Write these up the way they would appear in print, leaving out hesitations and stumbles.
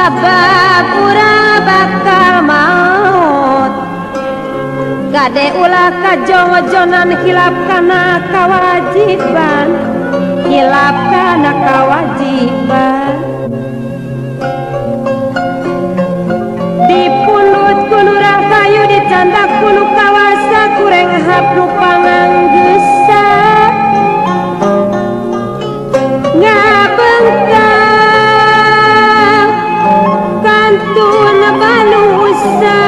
Sabab urang bakal maut. Kade ulah kajong-jonan hilap kana kawajiban, hilap kana kawajiban. Dipunut kuno rahayu dicandak kuno kawasa kureng hapnu panganggesa. Ngabengkang kantun banusa.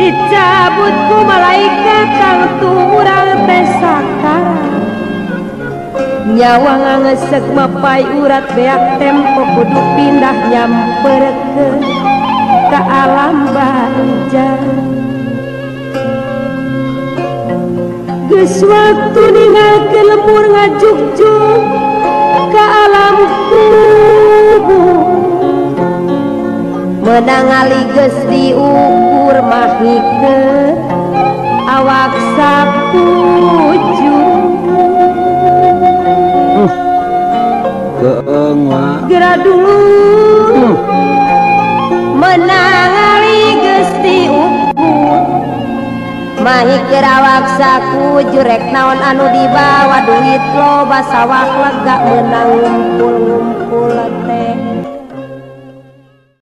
Dicabut ku malaikat tangtu urang teh sakara. Nyawa ngangesek mapai urat beak tempo kudu pindah nyamperkeun ka alam barzah. Geus waktu ninggalkeun lembur ngajugjug ka alam kubur. Meunang ali geus diukur mahikeun awak sapuju. Keung wa Geura dulu meunang ali geus diukur mahikeun awak sakujur. Rek naon anu dibawa duit loba sawah lega meunang ngumpul-ngumpul teh.